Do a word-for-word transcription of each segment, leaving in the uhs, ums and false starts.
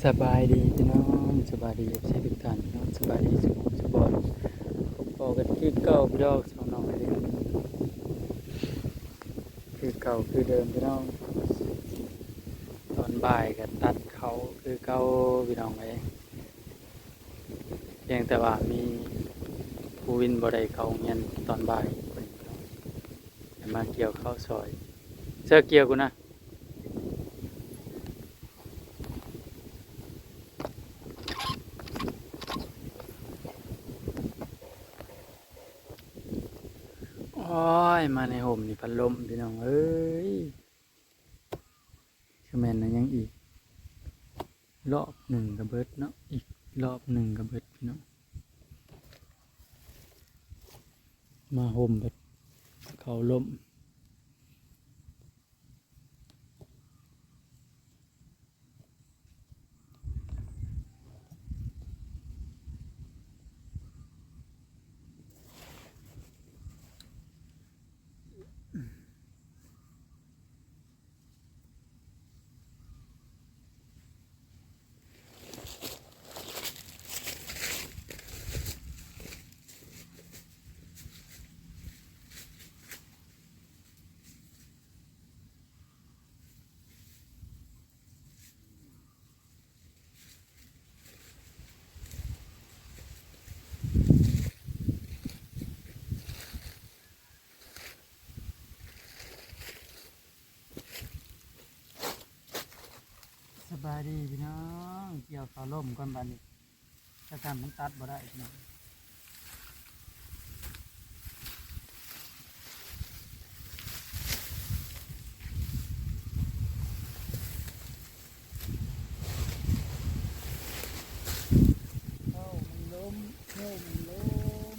สบายดีพี่น้อง สบายดีเอฟซีทุกท่านพี่น้อง สบายดีสุขสุขบอน พบกันคือเก่าพี่น้อง สองน้องเอง คือเก่าคือเดิมพี่น้อง ตอนบ่ายก็ตัดเขาคือเก่าพี่น้องเอ้ย เพียงแต่ว่ามีผู้วินบ่ได้เข้าโรงเรียนตอนบ่าย ให้มาเกี่ยวข้าวซอย เสื้อเกี่ยวกูนะ โอ้ย มาในห่มนี่พัดลมพี่น้องเอ้ย คือแม่นนะยังอีก รอบหนึ่งก็เบิดเนาะ อีกรอบหนึ่งก็เบิดพี่น้อง มาห่มแบบเขาล่ม สบายดีพี่น้อง เกี่ยวเขาล่มก่อนบัดนี้ ถ้าทำมันตัดบ่ได้พี่น้อง โอ้ มันล้ม โอ้ มันล้ม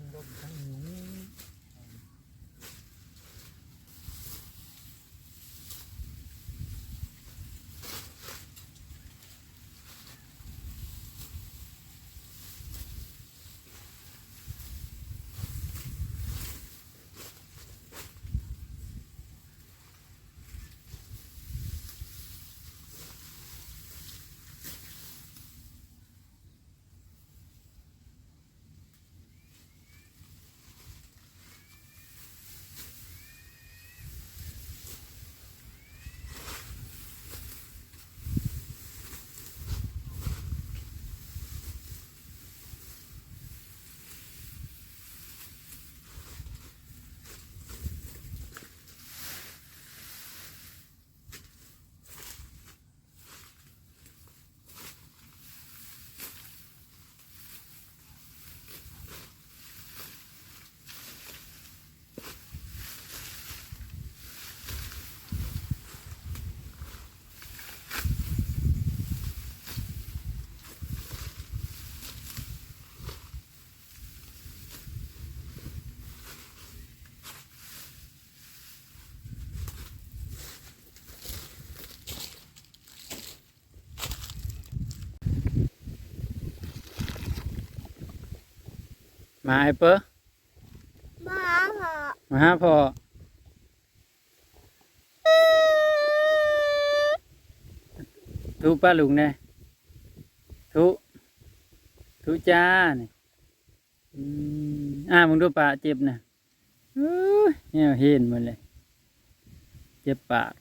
ทั้งลมทั้งยุง มาไอ้เปิ้ล มาหา มาหาพ่อ ทุป้าลุงแน่ ทุ ทุจ้านี่ อืม อ่า มึงดูปากเจ็บนะ อื้อ แนวเห็นหมดเลย เจ็บปาก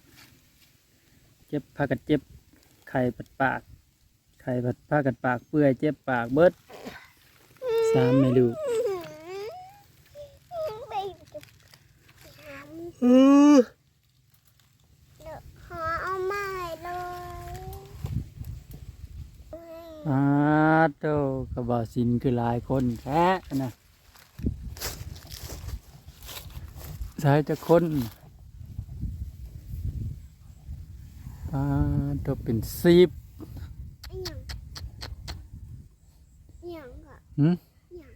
เจ็บ พากันเจ็บ ไข้ผัดปาก ไข้ผัด พากันปากเปื่อย เจ็บปากเบิด สามแม่ลูก อือ เดี๋ยวขอเอาใหม่เลย อาโต กระบอกสินคือหลายคนแท้นะ สายจะคน อาโต เป็นสิบ อิหยัง อิหยังอะ หืม อิหยัง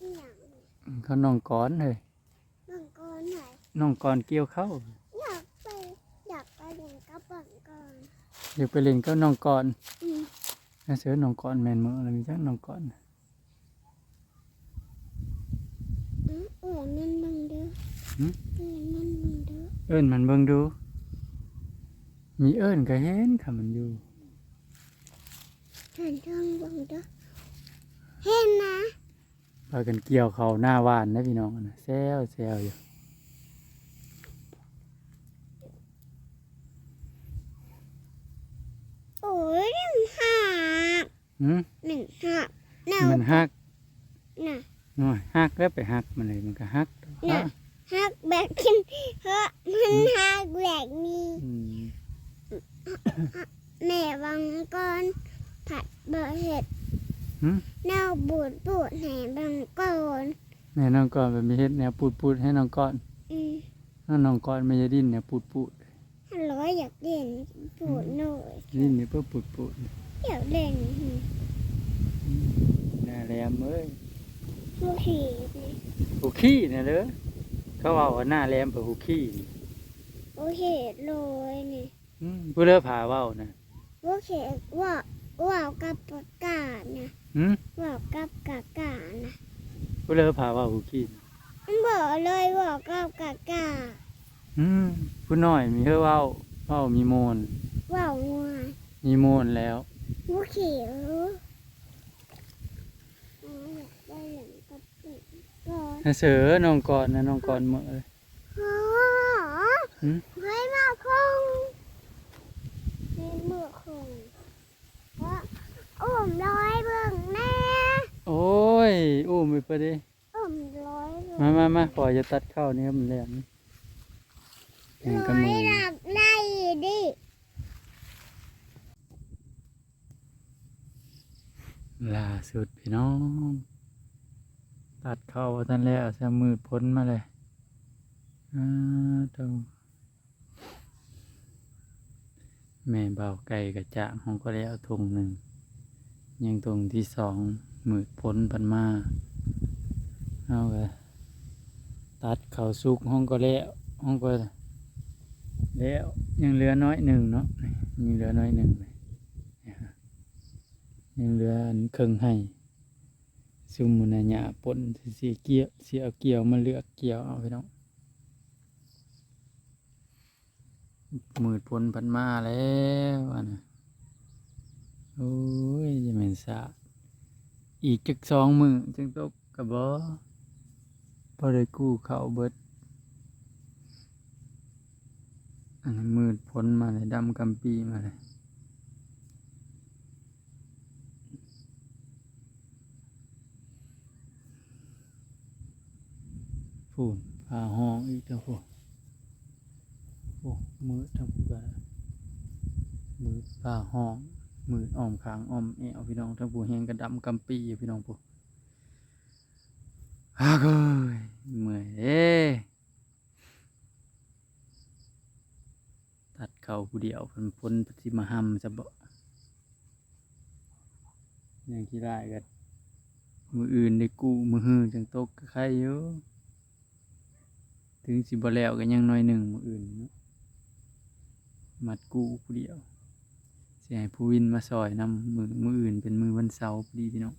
อิหยัง เขาน้องกอนเฮ้ย น้องกอนไหน น้องกอนเกี่ยวข้าว อยากไป อยากไปเล่นกับน้องกอน อยากไปเล่นกับน้องกอน อืม น่าเสือน้องกอนแม่นมื้อแล้วมีจักน้องกอน อืม เอิ้นมันเบิ่งดู หึ เอิ้นมันเบิ่งดู เอิ้นมันเบิ่งดู มีเอิ้นก็เห็นค่ะมันอยู่ หันทางเบิ่งดู เห็นนะ พากันเกี่ยวข้าวหน้าหว่านนะพี่น้องนะ แซวแซวอยู่ โอ้ย มันหัก หืม มันหัก เนา มันหัก น่ะ น้อยหักแล้วไปหักมันเลย มันก็หัก น่ะ หักแบบนี้ เพราะมันหักแบบนี้ อืม แม่บางกอนผัดบ่เห็ด หืม แนวปูดปูดให้บางกอน แม่น้องกอนมันมีเห็ดแนวปูดปูดให้น้องกอน อืม แล้วน้องกอนไม่จะดิ้นแนวปูดปูด ฮัลโหล อยากเล่นปูดหน่อย ดิ้นเนี่ยเพื่อปูดปูด อยากเล่น อืม หน้าแหลมเอ้ย โอเค โอเคเนี่ยเด้อ เขาว่าว่าหน้าแหลมเพื่อโอเคนี่ โอเคเลยนี่ อืม ผู้เลือผาเว้านะ โอเค ว่า ว่ากับกากานะ หืม ว่ากับกากานะ ผู้เลือผาเว้าโอเค มันบอกเลยว่ากับกากา อืม ผู้น้อยมีเฮอเว้า เว้ามีโมน เว้างัว มีโมนแล้ว โอเค เออ อ๋อ อยากได้เหรียญกับเด็กก่อน ให้เสือน้องกอนนะ น้องกอนเหมอเลย อ๋อ หืม เฮ้ย มาคง มีมือคง เออ อุ้มร้อยเบิ่งแน่ โอ้ย อุ้มไปปะดิ อุ้มร้อยเบิ่ง มามามา ปล่อยจะตัดเข้านี่ครับ มันแหลมนี่ แข่งกันมือ ร้อยหลักได้ดิ ล่าสุดพี่น้อง ตัดเข้าบ่ทันแล้ว ซะมืดพ้นมาเลย อ่า โถ่ แม่บ่าวไก่กะจ้างของก็แล้วทงหนึ่ง ยังทงที่สอง มืดพ้นพันมา เอากะตัดเข้าสุกห้องก็แล้ว ห้องก็แล้ว ยังเหลือน้อยหนึ่งเนาะ ยังเหลือน้อยหนึ่งเลย ยังเหลืออันเคิงให้ ซุมมื้อนะหญ้าป่น สิเกี่ยว สิเอาเกี่ยวมาเลือกเกี่ยวเอาพี่น้อง มืดพ้นพันมาแล้วอันน่ะ โอ้ย จะแม่นสาด อีกจักสองมื้อจังตกกะบ่ พอได้กู้เข้าเบิด อันนี้มืดพ้นมาเลย ดำกำปีมาเลย พู้น ฟ้าฮ้องอีกแล้วพู้น โอ้ มืดทั้งพู้น มืดฟ้าฮ้อง มืดอ้อมข้างอ้อมแอวพี่น้อง ทั้งพู้นแฮงกะดำกำปีอยู่พี่น้องพู้น อ้าวเฮ้ย เมื่อยเด้ ตัดเข้าผู้เดียว เพิ่น เพิ่นสิมาห่ำซะบ่ ยังขี้ร้ายกะ มื้ออื่นได้กู้ มื้อฮือจังตกกะไคอยู่ ถึงสิบ่แล้วกะยังน้อยหนึ่งมื้ออื่นเนาะ มัดกู้ผู้เดียว สิให้ผู้วินมาซอยนำ มื้อ มื้ออื่นเป็นมื้อวันเสาร์พอดีพี่น้อง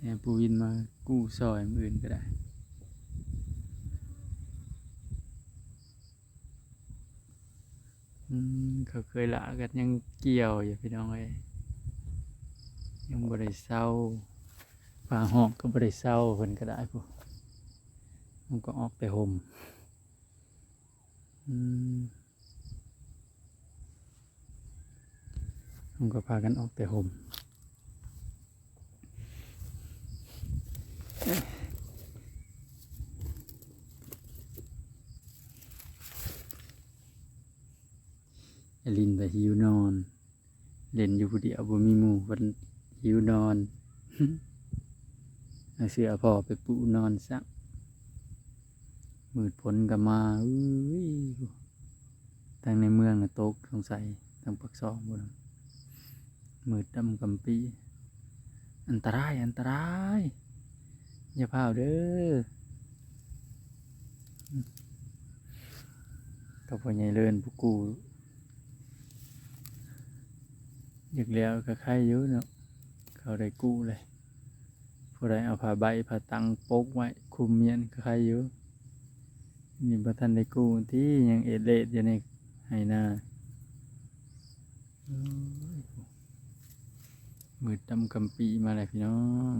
ให้ปู่วินมากู้ซอยมื้ออื่นก็ได้ อืม เขาเคยละกันยังเกี่ยวอยู่พี่น้องเอ้ย ยังบ่ได้เซา ผ้าฮ้องก็บ่ได้เซา เพิ่นก็ได้พุ้น มันก็ออกแต่ห่ม อืม มันก็พากันออกแต่ห่ม ไอ้ลินไปหิวนอน เล่นอยู่ผู้เดียวบ่มีหมู่ เพิ่นหิวนอน เอาเสื้อพ่อไปปูนอนซะ มืดฝนก็มา อื้ย ทางในเมืองน่ะตกสงสัย ทางปากซองพุ้นน่ะ มืดดำกำปี อันตราย อันตราย อย่าพาวเด้อ กับพ่อใหญ่เลินผู้กู้ อยากแล้วก็ไคอยู่เนาะ เขาได้กู้เลย ผู้ใดเอาผ้าใบผ้าตังปกไว้คลุมเมียนก็ไคอยู่ นี่บ่ทันได้กู้ติ ยังเอดเลดอยู่ในไฮ่นา โอ้ย มืดดำกำปีมาแล้วพี่น้อง